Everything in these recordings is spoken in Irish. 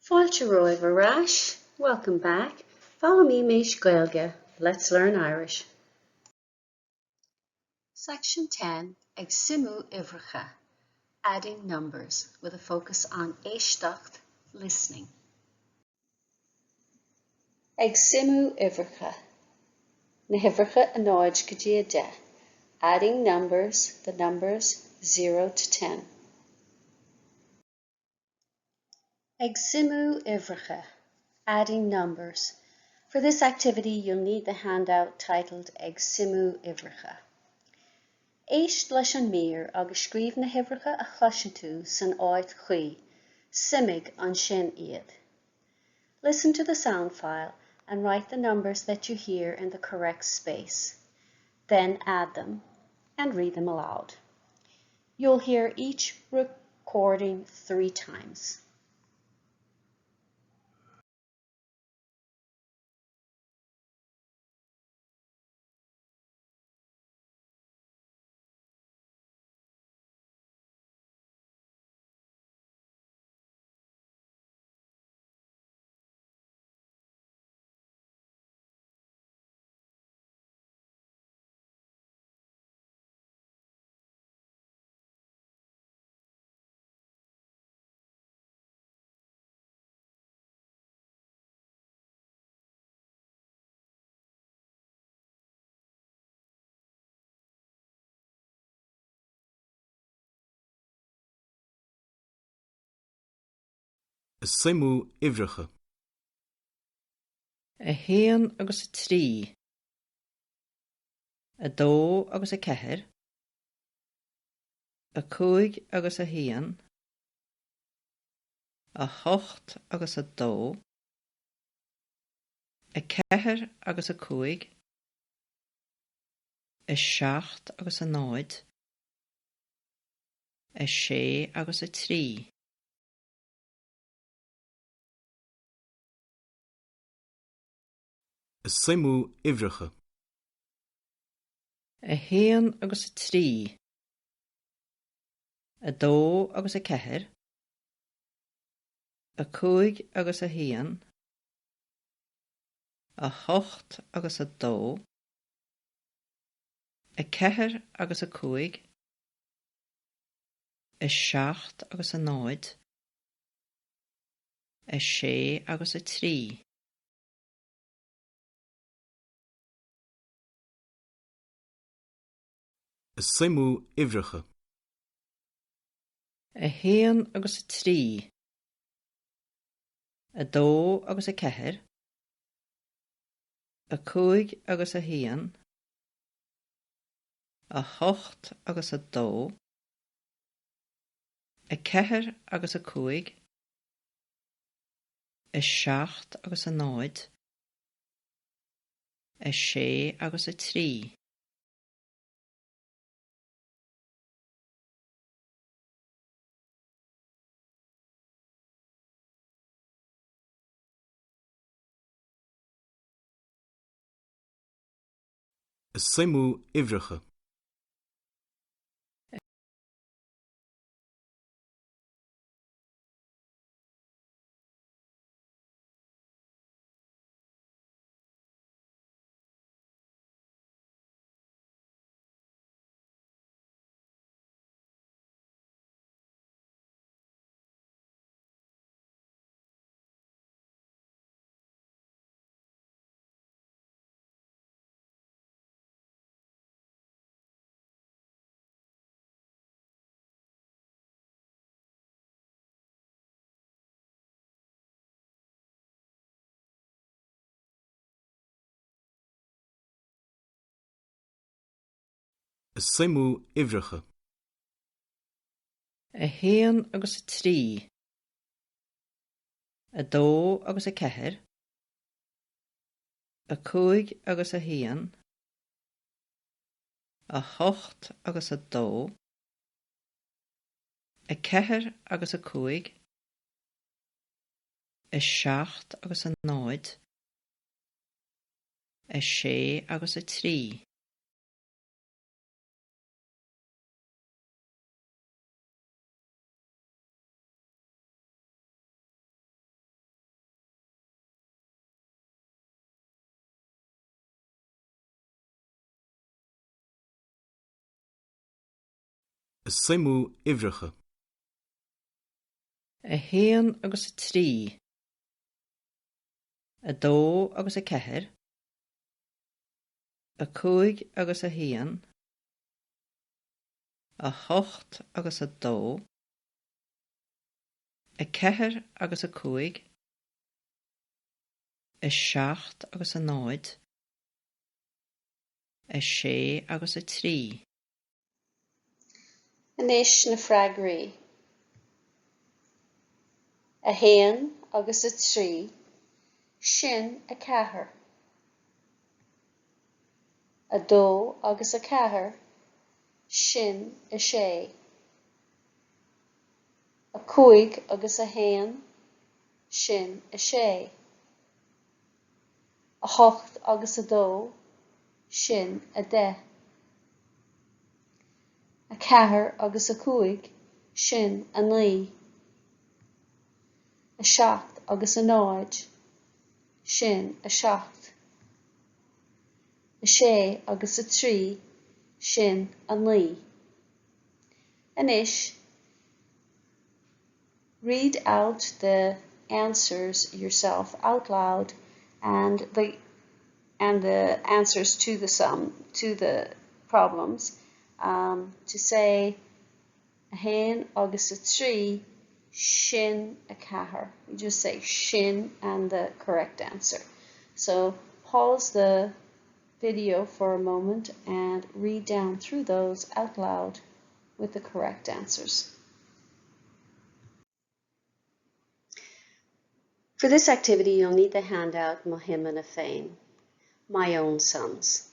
Fáilte romhaibh ar ais, welcome back, Foghlaimímis Gaeilge, let's learn Irish. Section 10, Ag Suimiú Uimhreacha, Adding Numbers, with a focus on éisteacht, listening. Ag Suimiú Uimhreacha, Na huimhreacha 0 go dtí 10, Adding numbers, the numbers 0 to 10. Ag suimiú uimhreacha, adding numbers. For this activity you'll need the handout titled Ag suimiú uimhreacha. Éist leis an mír agus scríobh na huimhreacha a chloiseann tú san áit chuí, suimigh ansin iad. Listen to the sound file and write the numbers that you hear in the correct space. Then add them and read them aloud. You'll hear each recording 3 times. Suimiú uimhreacha. 1 agus 3. 2 agus 4. 5 agus 1, 8 agus 2, 4 agus 5, 7 agus 0, 6 agus 3. Suimiú uimhreacha. 1 agus 3. 2 agus 4, 5 agus 1, 8 agus 2, 4 agus 5, 7 agus 0, 6 agus 3. Suimiú uimhreacha. 1 agus 3. 2 agus 4. 5 agus 1. 8 agus 2. 4 agus 5. 7 agus 0. 6 agus 3. Suimiú uimhreacha. Suimiú uimhreacha. 1 agus 3. 2 agus 4. 5 agus 1. 8 agus 2. 4 agus 5. 7 agus 0. 6 agus 3. Ag suimiú uimhreacha. 1 agus 3. 2 agus 4. 5 agus 1. 8 agus 2. 4 agus 5. 7 agus 0. 6 agus 3. Anois na freagraí. 1 agus 3, sin 4. 2 agus 4, sin 6. 5 agus 1, sin 6. 8 agus 2, sin 10. 4 agus 5, sin 9. 7 agus 0, sin 7. 6 agus 3, sin 9. Anois, read out the answers yourself out loud and the and the answers to the sum to the problems um, to say 1 agus 3 sin 4. You just say sin and the correct answer. So pause the video for a moment and read down through those out loud with the correct answers. For this activity, you'll need the handout Mo Shuimeanna Féin, My Own Sums.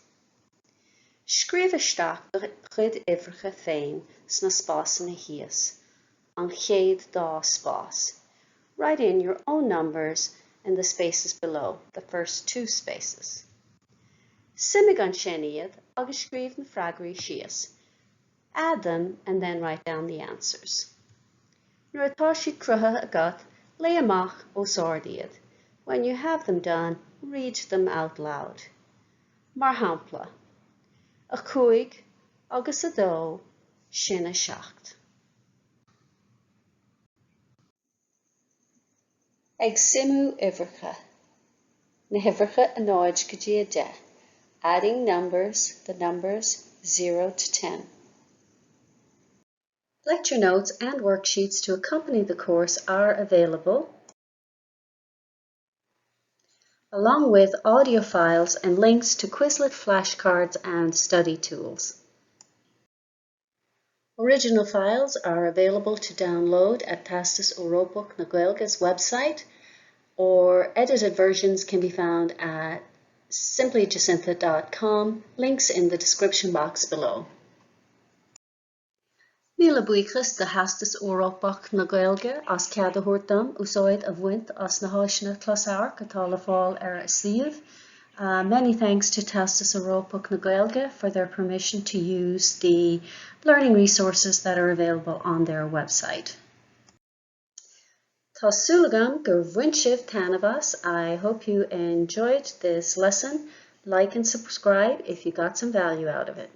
Scríobh isteach do chuid uimhreacha féin sna spásanna thíos, an chéad dá spás. Write in your own numbers in the spaces below, the first two spaces. Suimigh ansin iad agus scríobh na freagraí síos. Add them and then write down the answers. Nuair atá siad cruthaithe agat, léigh amach os ard iad. When you have them done, read them out loud. Mar shampla, 5 agus 2, sin 7. Ag suimiú uimhreacha. Na huimhreacha 0 go dtí 10. Adding numbers, the numbers 0 to 10. Lecture notes and worksheets to accompany the course are available along with audio files and links to Quizlet flashcards and study tools. Original files are available to download at Teastas Eorpach na Gaeilge's website, or edited versions can be found at simplyjacintha.com, links in the description box below. Míle buíochas do Theastas Eorpach na Gaeilge as cead a thabhairt dom úsáid a bhaint as na háiseanna closamhairc atá le fáil ar a suíomh. Many thanks to Teastas Eorpach na Gaeilge for their permission to use the learning resources that are available on their website. Tá súil agam gur bhain sibh taitneamh as. I hope you enjoyed this lesson. Like and subscribe if you got some value out of it.